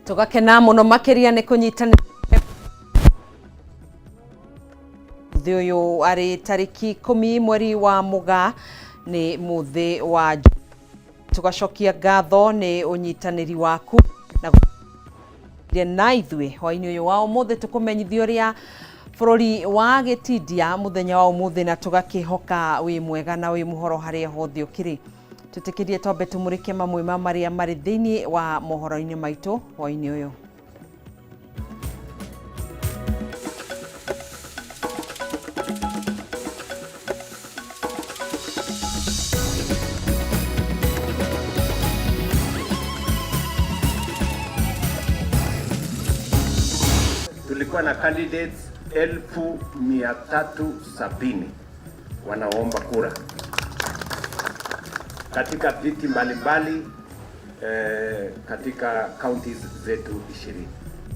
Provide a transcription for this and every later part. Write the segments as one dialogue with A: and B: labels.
A: Tũgakena mũno makĩria nĩ kũnyitanĩra mũthĩ ũyũ arĩ tarĩki 10 mweri wa Mũgaa, nĩ mũthĩ wa tũgacokia ngatho nĩ ũnyitanĩri waku na na ithuĩ hwainĩ ũyũ wa ũmũthĩ, tũkũmenyithia ũrĩa bũrũri wa gĩtindia mũthenya wa ũmũthĩ, na tũgakĩhoka wĩ mwega na wĩ mũhoro harĩa hothe ũkĩrĩ. Tũtĩkĩrie twambe tũmũrĩke mamwe ma marĩa marĩ thĩinĩ wa mohoro-inĩ maitũ hwainĩ ũyũ.
B: Tulikuwa na candidates 370,000 wanaoomba kura katika viti mbalimbali katika counties zetu 20.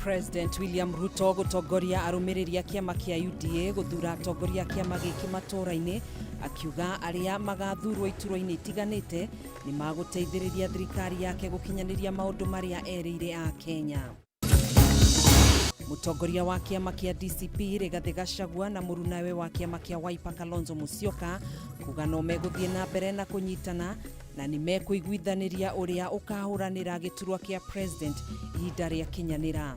A: President William Ruto gũtongoria arũmĩrĩri a kĩama kĩa UDA gũthura atongoria a kĩama gĩkĩ matũũra-inĩ, akiuga arĩa magathurwo iturwa-inĩ itiganĩte nĩ magũteithĩrĩria thirikari yake gũkinyanĩria maũndũ marĩa erĩire a Kenya. Mũtongoria wa kĩama kĩa DCP Rigathĩ Gachagua na mũrunawe wa kĩama kĩa Wiper Kalonzo Musyoka kuga no megũthiĩ na mbere na kũnyitana na nĩ mekũiguithanĩria ũrĩa ũkahũranĩra gĩturwa kĩa president ihinda rĩa kinyanĩra.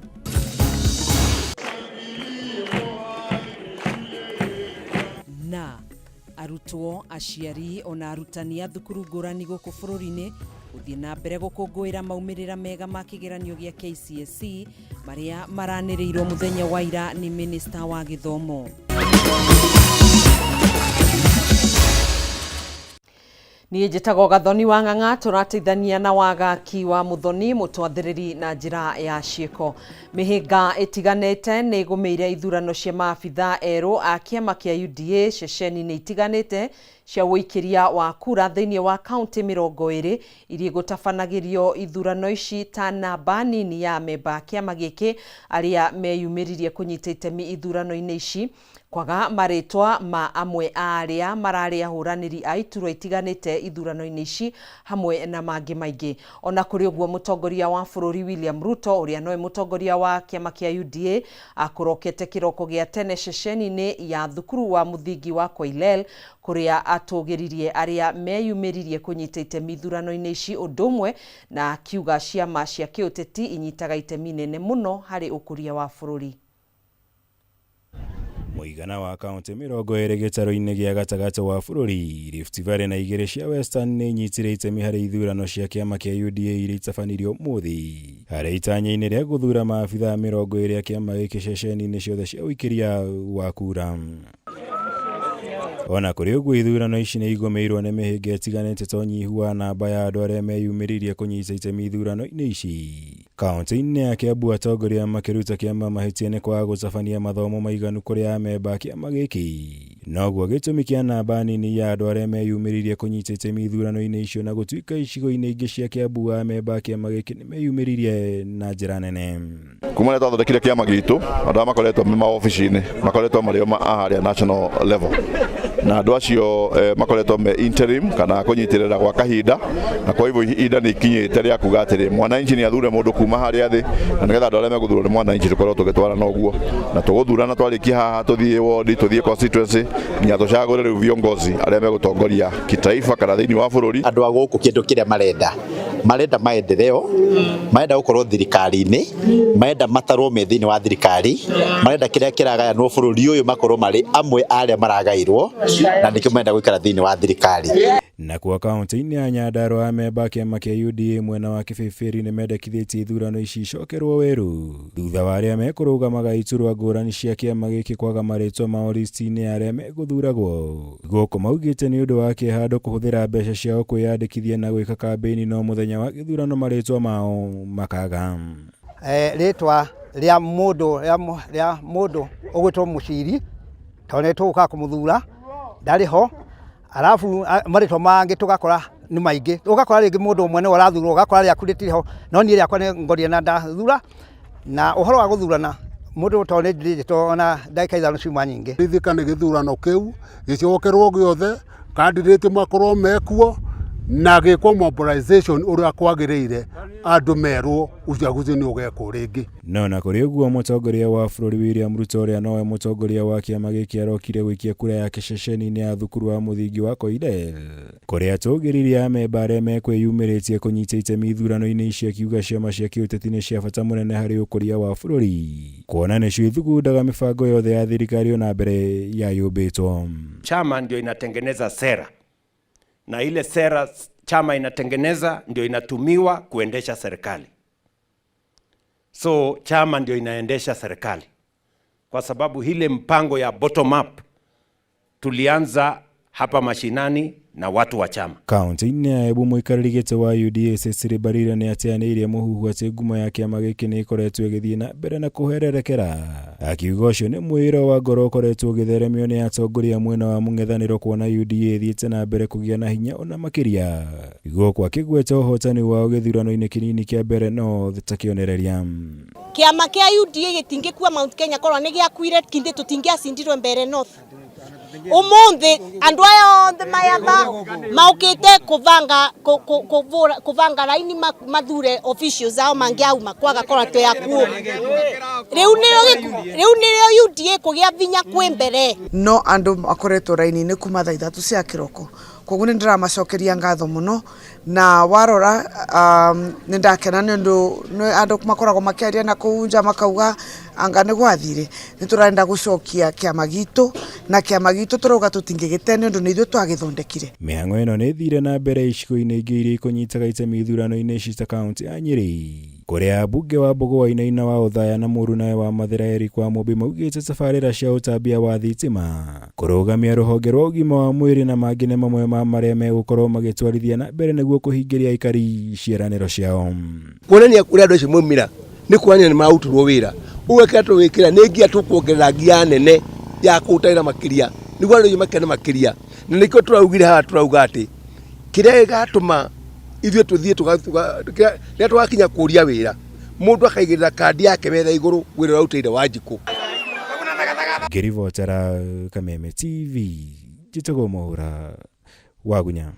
A: Na arutwo, aciari ona arutani a thukuru ngũrani gũkũ bũrũri-inĩ gũthiĩ na mbere gũkũngũĩra maumĩrĩra mega ma kĩgeranio gĩa KCSE marĩa maranĩrĩirwo mũthenya wa ira nĩ minista wa gĩthomo. Niĩ njĩtagwo Gathoni wa Ng'ang'a, tũrateithania na Wagaki wa Mũthoni mũtwathĩrĩri na njĩra ya ciĩko. Mĩhĩnga ĩtiganĩte nĩ ĩgũmĩire ithurano cia maabitha erũ a kĩama kĩa UDA ceceni-inĩ itiganĩte cia ũikĩria wa kura thĩinĩ wa kaunti 20 iria igũtabanagĩrio ithurano ici, ta namba nini ya amemba a kĩama gĩkĩ arĩa meyumĩririe kũnyita itemi ithurano-inĩ ici, kwaga marĩtwa ma amwe a arĩa mararĩ ahũranĩri a iturwa itiganĩte ithurano-inĩ ici, hamwe na mangĩ maingĩ. Ona kũrĩ ũguo, mũtongoria wa bũrũri William Ruto, ũrĩa nowe mũtongoria wa kĩama kĩa UDA, akũrokete kĩroko gĩa tene ceceni-inĩ ya thukuru wa mũthingi wa Koilel, kũrĩa atũgĩririe arĩa meyumĩririe kũnyita itemi ithurano-inĩ ici, ũndũ ũmwe na akiuga ciama cia kĩũteti inyitaga itemi inene mũno harĩ ũkũria wa bũrũri.
C: Mũigana wa kaunti 20 gĩtarũ-inĩ gĩa gatagatĩ wa bũrũri, Rift Valley na igĩrĩ cia Western, nĩ inyitire itemi harĩ ithurano cia kĩama kĩa UDA iria itabanirio ũmũthĩ harĩ itanya-inĩ rĩa gũthura maabithaa 20 a kĩama gĩkĩ ceceni-inĩ ciothe cia ũikĩria wa kura. Ona kũrĩ ũguo, ithurano ici nĩ igũmĩirwo nĩ mĩhĩnga ĩtiganĩte ta ũnyihu wa namba ya andũ arĩa meyumĩririe kũnyita itemi ithurano-inĩ ici. Kaunti-inĩ ya Kiambu, atongoria makĩruta kĩama mahĩtia nĩ kwaga gũtabania mathomo maiganu kũrĩ amemba a kĩama gĩkĩ. Noguo gĩtũmi kĩa namba nini ya andũ arĩa meyumĩririe kũnyita itemi ithurano-inĩ icio, na gũtuĩka icigo-inĩ ingĩ cia Kiambu amemba a kĩama gĩkĩ nĩ meyumĩririe na njĩra nene.
D: Kuma rĩrĩa twathondekire kĩama gitũ, andũ arĩa makoretwo me maobici-inĩ makoretwo marĩ o a harĩa national level, na andũ acio makoretwo me interim kana kũnyitĩrĩra gwa kahinda, na kwa hivyo ihinda nĩ ikinyĩte rĩa kuga atĩrĩ, mwananchi nĩ athure mũndũ kuma harĩa thĩ, na nĩgetha andũ arĩa megũthurwo nĩ mwananchi tũkorwo tũgĩtwarana ũguo na tũgũthurana. Twarĩkia haha, tũthiĩ ward, tũthiĩ constituency, nginya tũcagũre rĩu viongozi arĩa megũtongoria kitaifa kana thĩinĩ wa bũrũri.
E: Andũ a gũkũ kĩndũ kĩrĩa marenda, marenda maendeleo, marenda gũkorwo thirikari-inĩ, marenda matarwo me thĩinĩ wa thirikari, marenda kĩrĩa kĩragayanwo bũrũri ũyũ makorwo marĩ amwe a arĩa maragaĩrwo, na nĩkĩo marenda gũikara thĩinĩ wa thirikari.
C: Nakuo kaunti-inĩ ya Nyandarua, amemba a kĩama kĩa UDA mwena wa Kĩbĩbĩri nĩ mendekithĩtie ithurano ici icokerwo werũ thutha wa arĩa mekũrũgamaga iturwa ngũrani cia kĩama gĩkĩ kwaga marĩtwa mao listi-inĩ ya arĩa megũthuragwo. Gũkũ maugĩte nĩ ũndũ wa kĩeha andũ kũhũthĩra mbeca ciao kwĩyandĩkithia na gwĩka kambĩini, no mũthenya wa gĩthurano marĩtwa mao makaga.
F: Rĩtwa rĩa mũndũ rĩa mũndũ ũgwĩtwo Mũciri, tondũ nĩ tũgũkaga kũmũthura, ndarĩ ho. Arabu marĩtwa mangĩ tũgakora nĩ maingĩ, ũgakora rĩngĩ mũndũ ũmwe nĩwe ũrathurwo, ũgakora rĩaku rĩtirĩ ho, no niĩ rĩakwa nĩ ngorire na ndathura. Na ũhoro wa gũthurana mũndũ, tondũ nĩ ndirĩtwo ona ndagĩka 5 ciuma nyingĩ.
G: Ithika nĩ gĩthurano kĩu gĩcokerwo gĩothe, candidate makorwo mekuo. Na gĩkwo mobilization ũrĩa kwagĩrĩire, andũ merwo uchaguzi nĩ ũgekwo rĩngĩ.
C: No na kũrĩ ũguo, mũtongoria wa bũrũri William Ruto, ũrĩa nowe mũtongoria wa kĩama gĩkĩ, arokire gũikia kura yake ceceni-inĩ ya thukuru wa mũthingi wa Koidel, kũrĩa atũgĩririe amemba arĩa mekwĩyumĩrĩtie kũnyita itemi ithurano-inĩ ici, akiuga ciama cia kĩũteti nĩ cia bata mũnene harĩ ũkũria wa bũrũri, kuona nĩcio ithugundaga mĩbango yothe ya thirikari ona mbere ya yũmbĩtwo.
B: Chama ndio inatengeneza sera, na ile sera chama inatengeneza ndio inatumiwa kuendesha serikali. So chama ndio inaendesha serikali, kwa sababu ile mpango ya bottom up tulianza hapa mashinani na watu wa chama.
C: Kaunti-inĩ ya Embu, mũikarĩri gĩtĩ wa UDA Cecily Mbarire nĩ ateanĩirie mũhuhu atĩ ngumo ya kĩama gĩkĩ nĩ ĩkoretwo ĩgĩthiĩ na mbere na kũhererekera, akiuga ũcio nĩ mwĩĩro wa ngoro ũkoretwo ũgĩtheremio nĩ atongoria mwena wa mũng'ethanĩro kuona UDA ĩthiĩte na mbere kũgĩa na hinya ona makĩria, gũkũ akĩgweta ũhotani wao gĩthurano-inĩ kĩnini kĩa Mbeere North ta kĩonereria.
H: Kĩama kĩa UDA gĩtingĩkua Mount Kenya korwo nĩ gĩakuire kindi tũtingĩacindirwe Mbeere North. Umuthi andu aya othe mayatha maukite kuvanga kuvanga raini mathure officials ao mangiauma kwaga korwa twi akuo. Riu nirio UDA kugia vinya kwi mbere.
I: No andu makoretwo raini-inĩ kuma thaa 3 cia kĩroko, koguo nĩ ndĩramacokeria ngatho mũno. Na warora, nĩ ndakena nĩ ũndũ nĩ andũ makoragwo makĩaria na kũu nja makauga anga nĩ gwathire. Nĩ tũrenda gũcokia kĩama gitũ, na kĩama gitũ tũrauga tũtingĩgĩte nĩ ũndũ nĩ ithuĩ twagĩthondekire.
C: Mĩhang'o ĩno nĩ ĩthire na mbere icigo-inĩ ingĩ iria ikũnyitaga itemi ithurano-inĩ ici ta kaunti ya Nyĩrĩ, kũrĩa ambunge wa Mbũgũ Wainaina wa Othaya na mũrunawe wa Mathĩra Eric Wamũmbi maugĩte tabarĩra cia ũtambia wa thitima, kũrũgamia rũhonge rwa ũgima wa mwĩrĩ na mangĩ nĩ mamwe ma marĩa megũkorwo magĩtwarithia na mbere nĩguo kũhingĩria aikari ciĩranĩro ciao.
J: Kuonania kũrĩa andũ acio maumĩra nĩ kuonania nĩ marutirwo wĩra. Ũguo kĩrĩa tũgwĩkĩra nĩ nginya tũkuongerera ngia nene ya kũruta wĩra makĩria nĩguo andũ acio makene makĩria. Na nĩkĩo tũraugire haha, tũrauga atĩ kĩrĩa gĩgatũma ithuĩ tũthiĩ rĩrĩa tũgakinya kũria wĩra, mũndũ akaigĩrĩra kandi yake metha igũrũ wĩra ũrĩa arutĩire Wanjikũ.
C: Ngĩribotera Kameme TV, njĩtagwo Mwaura Wagunya.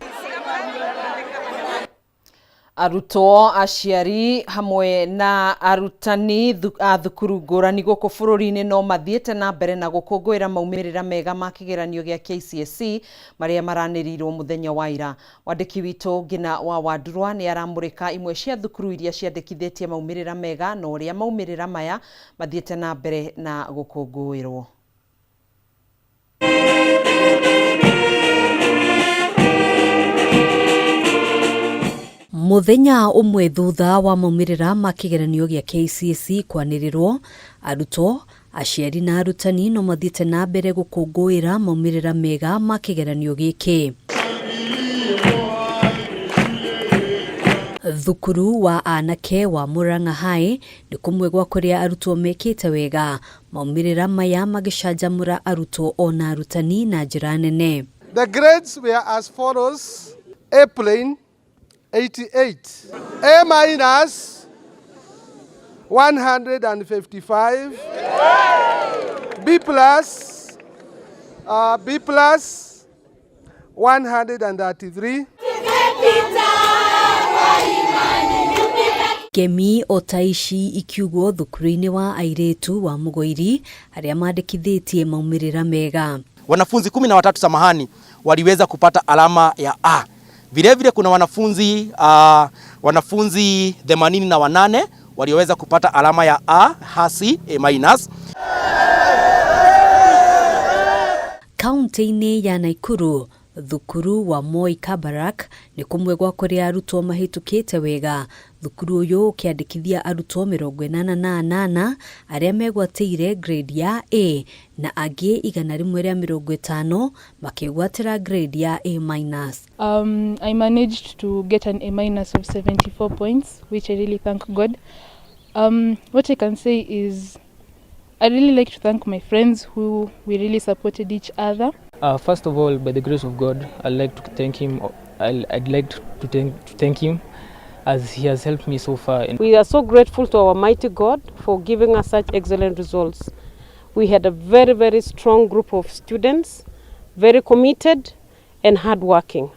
A: Arutwo, aciari hamwe na arutani a thukuru ngũrani gũkũ bũrũri-inĩ no mathiĩte na mbere na gũkũngũĩra maumĩrĩra mega ma kĩgeranio gĩa KCSE marĩa maranĩrĩirwo mũthenya wa ira. Wandĩki witũ Ngina wa Wandurwa nĩ aramũrĩka imwe cia thukuru iria ciandĩkithĩtie maumĩrĩra mega na ũrĩa maumĩrĩra maya mathiĩte na mbere na gũkũngũĩrwo.
K: Mũthenya ũmwe thutha wa maumĩrĩra ma kĩgeranio gĩa KCSE kwanĩrĩrwo, arutwo, aciari na arutani no mathiĩte na mbere gũkũngũĩra maumĩrĩra mega ma kĩgeranio gĩkĩ. Thukuru wa anake wa Murang'a High nĩ kũmwe gwa kũrĩa arutwo mekĩte wega, maumĩrĩra maya magĩcanjamũra arutwo ona arutani na njĩra nene.
L: The grades were as follows: A plain 88, A minus 155, B plus, B plus 133.
K: Ngemi o ta ici ikiugwo thukuru-inĩ wa airĩtu wa Mũgoiri arĩa mandĩkithĩtie maumĩrĩra mega.
M: Wanafunzi 13, samahani, waliweza kupata alama ya A. Vilevile kuna wanafunzi 88 walioweza kupata alama ya A hasi A minus.
K: Kaunti-inĩ ya Nakuru, thukuru wa Moi Kabarak nĩ kũmwe gwa kũrĩa arutwo mahĩtũkĩte wega. Thukuru ũyũ ũkĩandĩkithia arutwo 88 arĩa megwatĩire grade ya A na angĩ 150 makĩgwatĩra grade ya A minus.
N: I managed to get an A minus of 74 points, which I really thank God. What I can say is I really like to thank my friends who we really supported each other.
O: First of all, by the grace of God, I'd like to thank him. I'd like to thank him as he has helped me so far.
P: We are so grateful to our mighty God for giving us such excellent results. We had a very, very strong group of students, very committed and hardworking.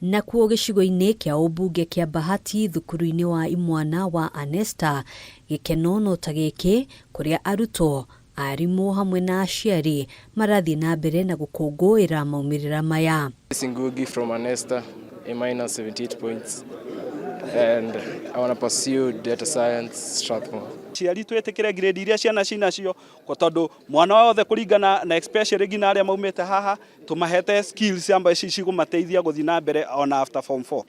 K: Nakuo gĩcigo-inĩ kĩa ũmbunge kĩa Bahati thukuru-inĩ wa imwana wa Anesta gĩkeno no ta gĩkĩ kũrĩa arutwo arimũ hamwe na aciari marathiĩ na mbere na gũkũngũĩra maumĩrĩra maya.
Q: Ngugi from Anesta, A minus 78 points, and I want to pursue data science Strathmore.
R: Aciari twĩtĩkĩre grade iria ciana cinacio tondu mwana wothe kũringana na especially nginya arĩa maumĩte haha tũmahete skills amba ici cigũmateithia gũthiĩ na mbere ona after form 4.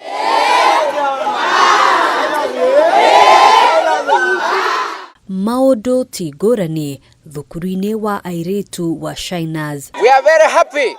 K: Maũndũ ti ngũrani thukuru-inĩ wa airĩtu wa Shiners.
S: We are very happy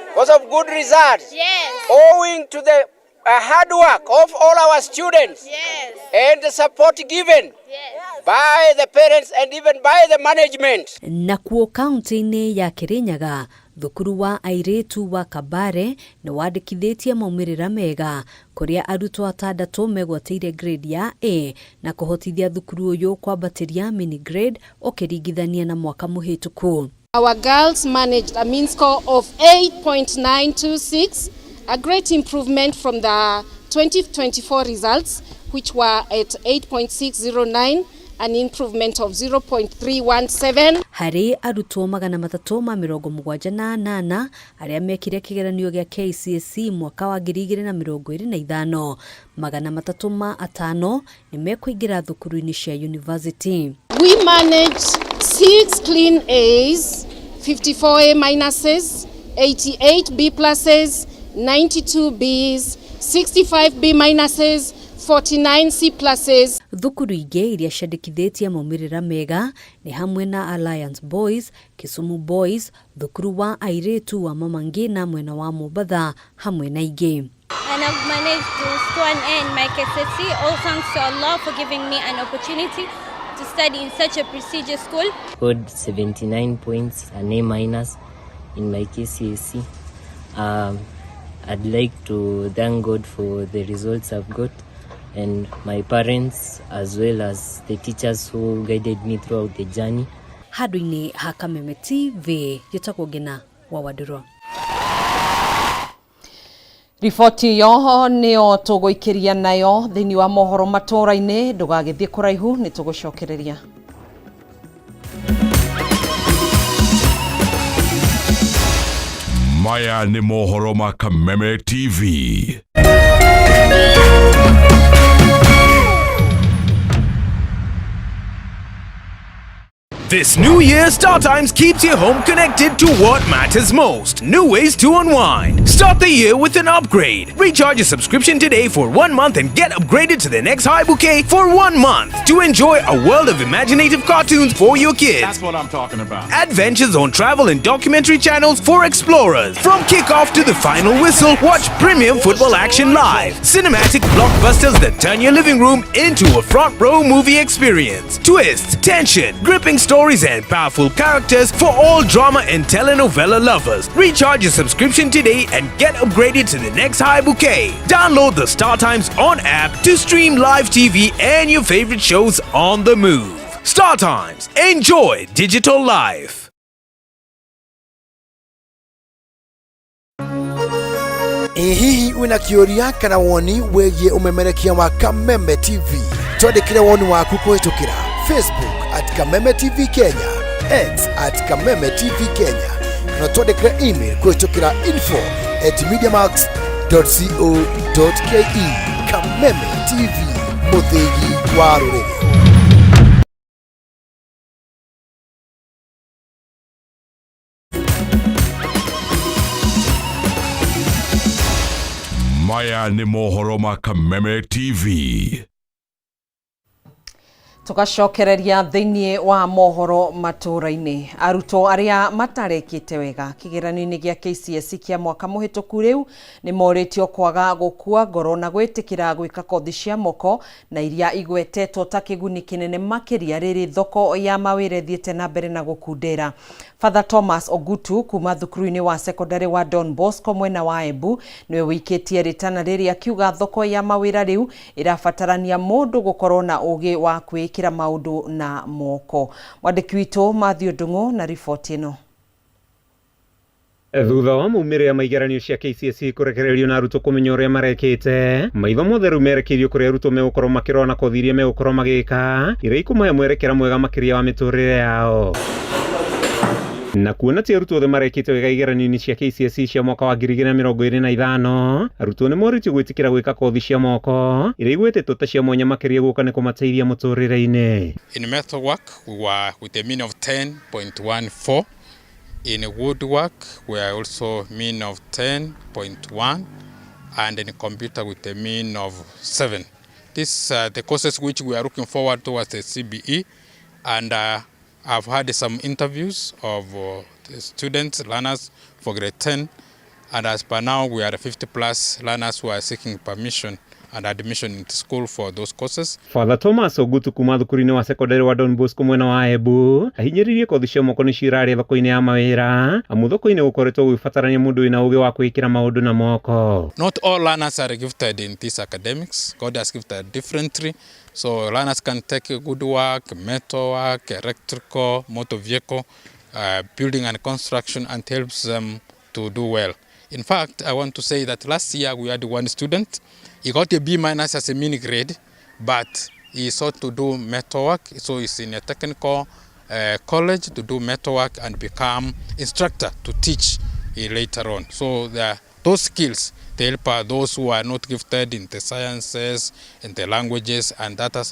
S: because of good results.
T: Yes.
S: Owing to the hard work of all our students.
T: Yes.
S: And the support given.
T: Yes.
S: By the parents and even by the management.
K: Nakuo kaunti-inĩ ya Kirinyaga thukuru wa airĩtu wa Kabare nĩ wandĩkithĩtie maumĩrĩra mega kũrĩa arutwo atandatũ megwatĩire grade ya A na kũhotithia thukuru ũyũ kwambatĩria mini grade ũkĩringithania na mwaka mũhĩtũku.
U: Our girls managed a mean score of 8.926, a great improvement from the 2024 results, which were at 8.609, an improvement of 0.317.
K: Harĩ arutwo 378 arĩa mekire kĩgeranio gĩa KCSE mwaka wa 2025, 305 nĩ mekũingĩra thukuru-inĩ cia university.
U: We managed 6 clean A's, 54 A minuses, 88 B pluses, 92 Bs, 65 B minuses, 49 C pluses.
K: Thukuru ingĩ iria ciandĩkithĩtie maumĩrĩra mega nĩ hamwe na Alliance Boys, Kisumu Boys, thukuru wa airĩtu wa Mama Ngina mwena wa Mombatha hamwe na ingĩ.
T: And I've managed to score an A in my KCSE, all thanks to Allah for giving me an opportunity to study in such a prestigious school.
V: Scored 79 points, an A minus in my KCSE. I'd like to thank God for the results I've got and my parents as well as the teachers who guided me throughout the journey.
K: Handũ-inĩ ha Kameme TV njĩtagwo Ngina wa Wandũrũ.
A: Riboti ĩyo nĩyo tũgũikĩria nayo thĩinĩ wa mohoro matũra-inĩ ndũgagĩthiĩ kũraihu nĩ tũgũcokereria.
W: Maya nĩ mohoro ma Kameme TV.
X: This new year, StarTimes keeps your home connected to what matters most. New ways to unwind. Start the year with an upgrade. Recharge your subscription today for 1 month and get upgraded to the next high bouquet for 1 month to enjoy a world of imaginative cartoons for your kids.
Y: That's what I'm talking about.
X: Adventures on travel and documentary channels for explorers. From kickoff to the final whistle, watch premium football action live. Cinematic blockbusters that turn your living room into a front row movie experience. Twists, tension, gripping stories, and powerful characters for all drama and telenovela lovers. Recharge your subscription today and get upgraded to the next high bouquet. Download the StarTimes On app to stream live TV and your favorite shows on the move. StarTimes, enjoy digital life.
Z: Ĩ hihi wĩna kĩũria kana woni wĩgiĩ ũmemerekia wa Kameme TV? Twandĩkĩre woni waku kũhĩtũkĩra Facebook at Kameme TV Kenya, X at Kameme TV Kenya, kana twandĩkĩre email kũhĩtũkĩra info at mediamax.co.ke. Kameme TV, mũthĩgi wa rũrĩrĩ.
W: Maya nĩ mohoro ma Kameme TV.
A: Tũgacokereria thĩinĩ wa mohoro matũra-inĩ arutwo arĩa matarekĩte wega kĩgeranio-inĩ gĩa KCSE kĩa mwaka mũhĩtũku rĩu nĩ morĩtio kwaga gũkua ngoro na gwĩtĩkĩra gwĩka kothi cia moko na iria igwetetwo ta kĩguni kĩnene makĩria rĩrĩ thoko ya mawĩra ĩthiĩte na mbere na gũkundera. Father Thomas Ogutu kuma thukuru-inĩ wa secondary wa Don Bosco mwena wa Embu nĩwe wĩikĩtie rĩtana rĩrĩ akiuga thoko ya mawĩra rĩu ĩrabatarania mũndũ gũkorwo na ũgĩ wa kwĩĩkĩra gwĩkĩra maũndũ na moko. Mwandĩki witũ Mathew Ndung'u na riboti ĩno.
B: Thutha wa maumĩrĩra ma igeranio cia KCSE kũrekererio na arutwo kũmenya ũrĩa marekĩte, maitho mothe rĩu merekeirio kũrĩa arutwo megũkorwo makĩrora na kothi iria megũkorwo magĩka iria ikũmahe mwerekera mwega makĩria wa mĩtũrĩre yao. Na kuona ti arutwo othe marekĩte wega igeranio-inĩ cia KCSE cia mwaka wa 2025, arutwo nĩ morĩtio gwĩtĩkĩra gwĩka kothi cia moko iria igwetetwo ta cia mwanya makĩria gũka nĩ kũmateithia mũtũrĩre-inĩ.
D: In metal work, we were with a mean of 10.14. In woodwork, we are also mean of 10.1, and in computer with a mean of 7. These are the courses which we are looking forward towards the CBE, and I've had some interviews of the students, learners for grade 10, and as per now we are 50 plus learners who are seeking permission and admission into school for those courses.
B: Father Thomas Ogutu kuma thukuru-inĩ wa sekondari wa Don Bosco mwena wa Embu ahinyĩrĩirie kothi cia moko nĩcio irarĩa thoko-inĩ ya mawĩra amu thoko-inĩ gũkoretwo gũgĩbatarania mũndũ wĩna ũgĩ wa kwĩĩkĩra maũndũ na moko.
D: Not all learners are gifted in these academics. God has gifted differently. So learners can take good work, metal work, electrical, motor vehicle, building and construction, and helps them to do well. In fact, I want to say that last year we had one student. He got a B minus as a mini grade, but he sought to do metal work. So he's in a technical college to do metal work and become instructor to teach later on. So those skills, they help those who are not gifted in the sciences, in the languages, and other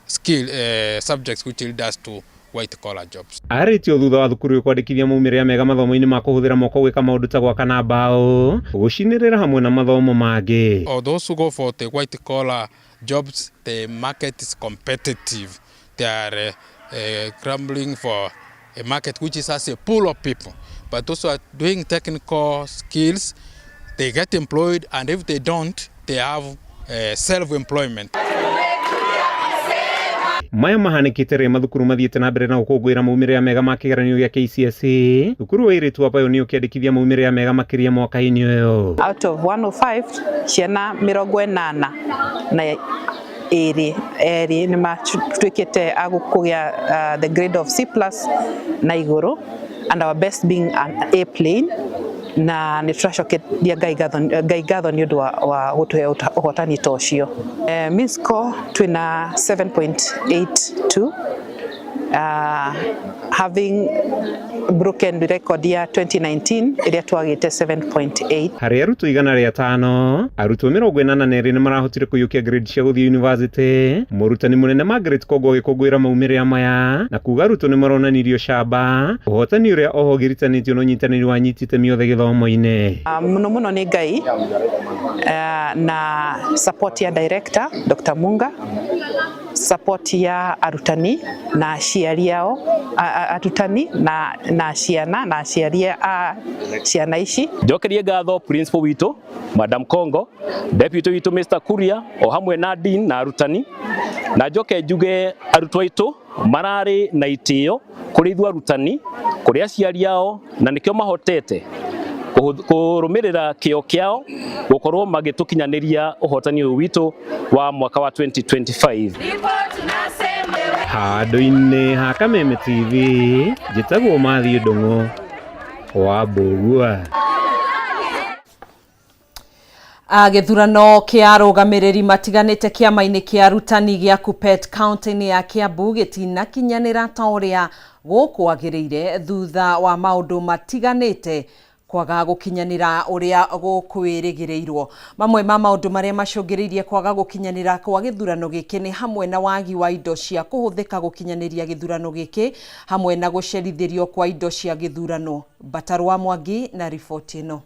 D: skill subjects which lead us to white collar jobs.
B: Arĩtio thutha wa thukuru ĩyo kwandĩkithia maumĩrĩra mega mathomo-inĩ ma kũhũthĩra moko gwĩka maũndũ ta gwaka na mbaũ, gũcinĩrĩra hamwe na mathomo mangĩ.
D: Or those who go for the white collar jobs, the market is competitive. They are grumbling for a market which is as a pool of people. But those who are doing technical skills, they get employed, and if they don't, they have self-employment.
B: Maya mahanĩkĩte rĩrĩa mathukuru mathiĩte na mbere na gũkũngũĩra maumĩrĩra mega ma kĩgeranio gĩa KCSE, thukuru wa airĩtu wa Pioneer ũkĩandĩkithia maumĩrĩra mega makĩria mwaka-inĩ ũyũ.
E: Out of 105 ciana 82 nĩ matuĩkĩte a kũgĩa the grade of C plus na igũrũ, and our best being an A plain, na nĩ tũracokeria Ngai ngatho nĩ ũndũ wa gũtũhe ũhotani ta ũcio. Mean score twĩna 7.82, having broken record ya 2019 ĩrĩa twagĩte 7.8.
B: Harĩ arutwo 105, arutwo 82 nĩ marahotire kũiyũkia grade cia gũthiĩ university. Mũrutani mũnene Margaret Kongo agĩkũngũĩra maumĩrĩra maya na kuga arutwo nĩ maronanirie ũcamba, ũhotani ũrĩa oho ũgiritanĩtio na ũnyitanĩri wa anyiti itemi othe gĩthomo-inĩ.
E: Mũno mũno nĩ Ngai na support ya director Dr. Munga, support ya arutani na aciari ao, arutani na ciana na aciari a ciana ici.
F: Njokerie ngatho principal witũ Madam Kongo, deputy witũ Mr. Kuria, o hamwe na dean na arutani, na njoke njuge arutwo aitũ mararĩ na itĩo kũrĩ ithuĩ arutani, kũrĩ aciari ao, na nĩkĩo mahotete kũrũmĩrĩra kĩo kĩao gũkorwo magĩtũkinyanĩria ũhotani ũyũ witũ wa mwaka wa 2025.
B: Handũ-inĩ ha Kameme TV, njĩtagwo Matthew Ndung'u wa Mbũgua.
A: Gĩthurano kĩa arũgamĩrĩri matiganĩte kĩama-inĩ kĩa arutani gĩa Kuppet kaunti-inĩ ya Kiambu gĩtinakinyanĩra ta ũrĩa gũkwagĩrĩire thutha wa maũndũ matiganĩte kwaga gũkinyanĩra ũrĩa gũkwĩrĩgĩrĩirwo. Mamwe ma maũndũ marĩa macũngĩrĩirie kwaga gũkinyanĩra kwa gĩthurano gĩkĩ nĩ hamwe na wagi wa indo cia kũhũthĩka gũkinyanĩria gĩthurano gĩkĩ, hamwe na gũcerithĩrio kwa indo cia gĩthurano. Mbatarwa Mwangi na riboti ĩno.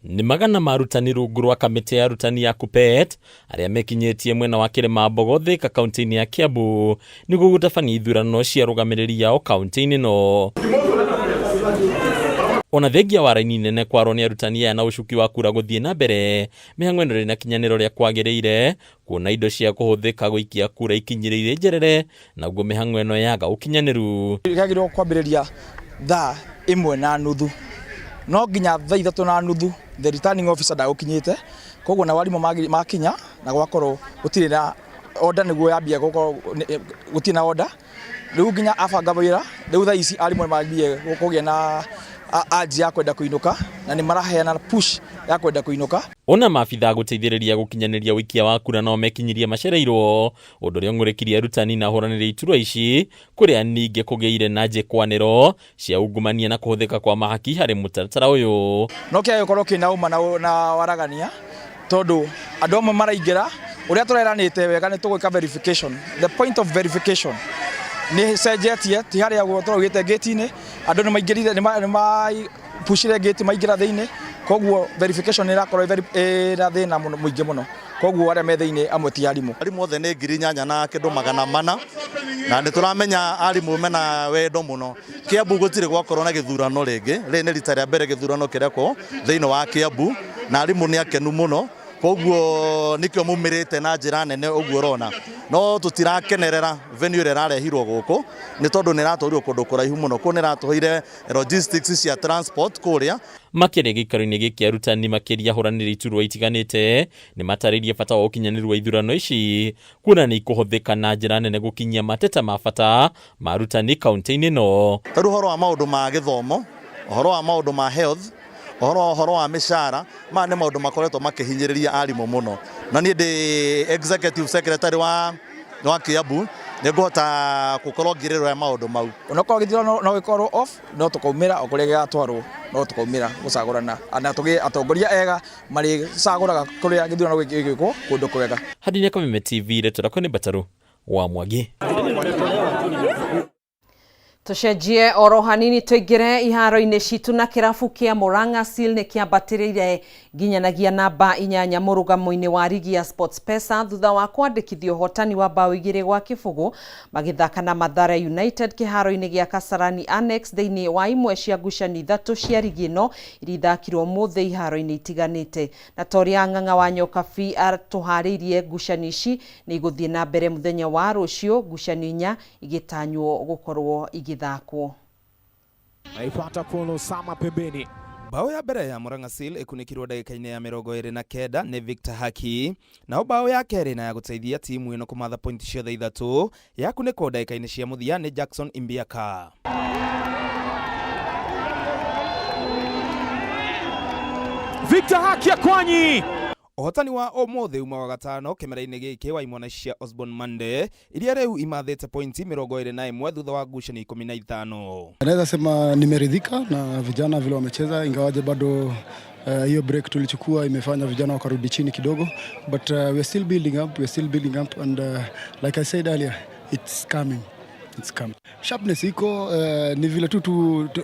G: Nĩ magana ma arutani rungu rwa kamĩtĩ ya arutani ya Kuppet arĩa mekinyĩtie mwena wa Kĩrĩma Mbogo Thika kaunti-inĩ ya Kiambu nĩguo gũtabania ithurano cia arũgamĩrĩri ao kaunti-inĩ ĩno. Ona thengia wa raini nene kwarwo nĩ arutani aya na ũcuki wa kura gũthiĩ na mbere, mĩhang'o ĩno ndĩrĩ na kinyanĩro rĩa kwagĩrĩire kuona indo cia kũhũthĩka gũikia kura ikinyĩrĩire njerere, naguo mĩhang'o ĩno yaga ũkinyanĩru.
Y: Gĩagĩrĩirwo kwambĩrĩria thaa 1:30, no nginya thaa 3:30 the returning officer ndagũkinyĩte. Koguo na warimu makinya na gwakorwo gutire na order niguo yambia gukorwo gutire na order riu nginya abanga wira riu thaa ici arimu mambie kugia na anji ya kwenda kuinuka na ni maraheana push ya kwenda kuinuka.
G: Ona maabithaa gũteithĩrĩria gũkinyanĩria ũikia wa kura no mekinyirie macereirwo ũndũ ũrĩa ũng'ũrĩkirie arutani na ahũranĩri iturwa ici kũrĩa ningĩ kũgĩire na njĩkwanĩro cia ungumania na kũhũthĩka kwa mahaki harĩ mũtaratara ũyũ.
Y: No kĩa gĩkorwo kĩna ũma na waragania tondu andu amwe maraingĩra ũrĩa tũreranĩte wega nĩ tũgwĩka verification. The point of verification nĩ cenjetie ti harĩa ũguo tũraugĩte gate-inĩ andũ nĩ maingĩrire nĩ mapushire gate maingĩra thĩinĩ, koguo verification nĩ ĩrakorwo ĩna thĩna mũingĩ mũno, koguo arĩa me thĩinĩ amwe ti arimũ.
C: Arimũ othe nĩ 8,400 na nĩ tũramenya arimũ mena wendo mũno. Kiambu gũtirĩ gwakorwo na gĩthurano rĩngĩ, rĩrĩ nĩ rita rĩa mbere gĩthurano kĩrekwo thĩinĩ wa Kiambu na arimũ nĩ akenu mũno, koguo nĩkĩo mumĩrĩte na njĩra nene ũguo ũrona. No tũtirakenerera venue ĩrĩa ĩrarehirwo gũkũ nĩ tondũ nĩ ĩratwarirwo kũndũ kũraihu mũno, kũu nĩ ĩratũheire logistics cia transport kũrĩa.
G: Makĩria gĩikaro-inĩ gĩkĩ arutani makĩria ahũranĩri iturwa itiganĩte nĩ matarĩirie bata wa ũkinyanĩru wa ithurano ici kuona nĩ ikũhũthĩka na njĩra nene gũkinyia mateta ma bata ma arutani kaunti-inĩ ĩno.
C: Ta rĩu ũhoro wa maũndũ ma gĩthomo, ũhoro wa maũndũ ma health, ũhoro wa mĩcara, maya nĩ maũndũ makoretwo makĩhinyĩrĩria arimũ mũno. Na niĩ ndĩ executive secretary wa Kiambu nĩ ngũhota gũkorwo ngĩrĩrora maũndũ mau.
Y: Onokorwo gĩthurano no gĩkorwo off no tũkaumĩra o kũrĩa gĩgatwarwo no tũkaumĩra gũcagũrana na tũgĩe atongoria ega marĩcagũraga kũrĩa gĩthurano gĩgwĩkwo kũndũ kwega.
G: Hadi Kameme TV rĩtwa rĩakwa nĩ Mbataru wa Mwangi.
A: Tucenjie oro hanini tuingire iharo-inĩ citũ na kĩrabu kĩa Murang'a Seal nĩ kĩambatĩrĩire nginyanagia namba 8 mũrũgamo-inĩ wa rigi ya SportPesa thutha wa kwandĩkithia ũhotani wa bao 2-0 magĩthaka na Mathare United kĩharo-inĩ gĩa Kasarani Annex thĩinĩ wa imwe cia ngucanio 3 cia rigi ĩno iria ithakirwo ũmũthĩ iharo-inĩ itiganĩte. Na ta ũrĩa Ng'ang'a wa Nyokabi atũharĩirie, ngucanio ici nĩ igũthiĩ na mbere mũthenya wa rũciũ, ngucanio 4 igĩtanywo gũkorwo igĩthakwo.
H: Naifata Paul Osama pembeni.
I: Bao ya mbere ya Murang'a Seal ĩkunĩkirwo ndagĩka-inĩ ya 29 nĩ Victor Haki, nao bao ya kerĩ na ya gũteithia timu ĩno kũmatha pointi ciothe 3 yakunĩkwo ndagĩka-inĩ cia mũthia nĩ Jackson Imbiaka.
H: Victor Haki akwanyi.
I: Ũhotani wa ũmũthĩ uma wa gatano kĩmera-inĩ gĩkĩ wa imwana cia Osborne Monday iria rĩu imathĩte pointi 21 thutha wa ngucanio 15.
J: Naweza sema nimeridhika na vijana vile wamecheza, ingawaje bado hiyo break tulichukua imefanya vijana wakarudi chini kidogo, but we are still building up, we are still building up and like I said earlier, it's coming. It's coming. Sharpness iko, ni vile tu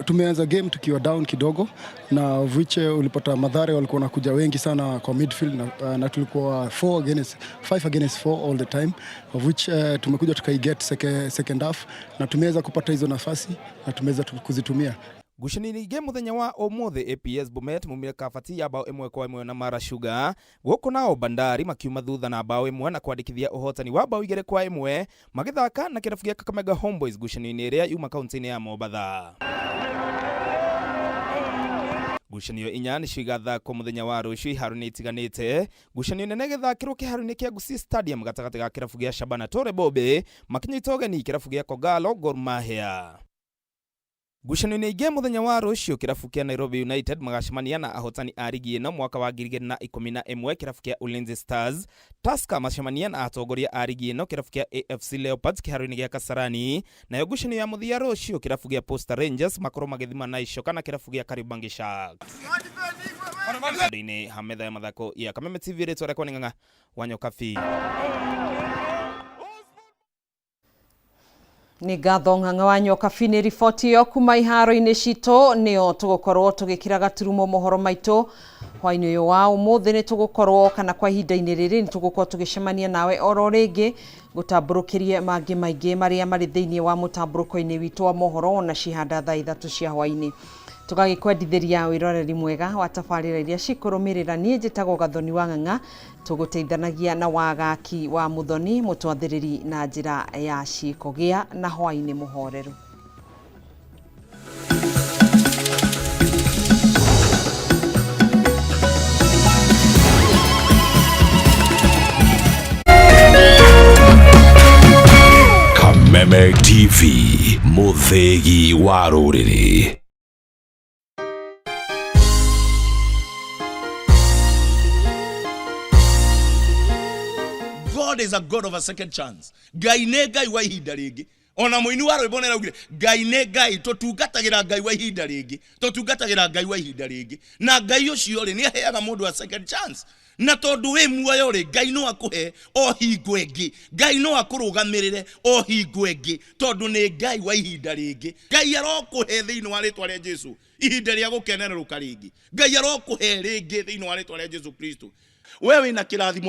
J: tumeanza game tukiwa down kidogo, na of which ulipata Mathare walikuwa wanakuja wengi sana kwa midfield na tulikuwa 5 against 4 all the time, of which tumekuja tukaiget second half na tumeweza kupata hizo nafasi na tumeweza kuzitumia.
I: Ngucanio ingĩ mũthenya wa ũmũthĩ APS Bomet maumire kabati ya bao 1-1 na Mara Sugar, gũkũ nao Bandari makiuma thutha na bao 1 na kwandĩkithia ũhotani wa bao 2-1 magĩthaka na kĩrabu gĩa Kakamega Homeboys ngucanio-inĩ ĩrĩa yuma kaunti-inĩ ya Mombatha. Ngucanio 4 nĩcio igathakwo mũthenya wa rũciũ iharo-inĩ itiganĩte. Ngucanio nene ĩgĩthakĩrwo kĩharo-inĩ kĩa Gusii Stadium gatagatĩ ga kĩrabu gĩa Shabana Tore Bobe makĩnyita ũgeni kĩrabu gĩa Kogalo Gor Mahia. Ngucanio-inĩ ingĩ mũthenya wa rũciũ kĩrabu kĩa Nairobi United magacemania na ahotani a rigi ĩno mwaka wa 2011 kĩrabu kĩa Ulinzi Stars. Tusker macemania na atongoria a rigi ĩno kĩrabu kĩa AFC Leopards kĩharo-inĩ gĩa Kasarani. Nayo ngucanio ya mũthia rũciũ kĩrabu kĩa Posta Rangers makorwo magĩthima na icoka na kĩrabu kĩa Kariobangi Sharks. Handũ-inĩ ha metha ya mathako ya Kameme TV rĩtwa rĩakwa nĩ Ng'ang'a wa Nyokabi.
A: Nĩ ngatho Ng'ang'a wa Nyokabi nĩ riboti ĩyo kuma iharo-inĩ citũ. Nĩyo tũgũkorwo tũgĩkĩra gaturumo mohoro maitũ hwaĩ-inĩ ũyũ wa ũmũthĩ. Nĩ tũgũkorwo kana kwa ihinda-inĩ rĩrĩ nĩ tũgũkorwo tũgĩcemania nawe oro rĩngĩ gũtambũrũkĩrie mangĩ maingĩ marĩa marĩ thĩinĩ wa mũtambũrũko-inĩ witũ wa mohoro na cihanda thaa 3 cia hwaĩ-inĩ. Tũgagĩkwendithĩria wĩroreri mwega wa tabarĩra iria cikũrũmĩrĩra. Niĩ njĩtagwo Gathoni wa Ng'ang'a, tũgũteithanagia na Wagaki wa Mũthoni mũtwathĩrĩri na njĩra ya ciĩko. Gĩa na hwaĩ-inĩ mũhoreru.
W: Kameme TV, mũthĩgi wa rũrĩrĩ.
L: God is a God of a second chance. Ngai nĩ Ngai wa ihinda rĩngĩ. Ona mũini wa rwĩmbo nĩ araugire Ngai nĩ Ngai, tũtungatagĩra Ngai wa ihinda rĩngĩ, tũtungatagĩra Ngai wa ihinda rĩngĩ. Na Ngai ũcio rĩ, nĩ aheaga mũndũ a second chance. Na tondũ wĩ muoyo rĩ, Ngai no akũhe o hingo ĩngĩ, Ngai no akũrũgamĩrĩre o hingo ĩngĩ, tondũ nĩ Ngai wa ihinda rĩngĩ. Ngai arokũhe thĩinĩ wa rĩtwa rĩa Jesu ihinda rĩa gũkenerũka rĩngĩ. Ngai arokũhe rĩngĩ thĩinĩ wa rĩtwa rĩa Jesu Kristo. We wĩna kĩrathimo.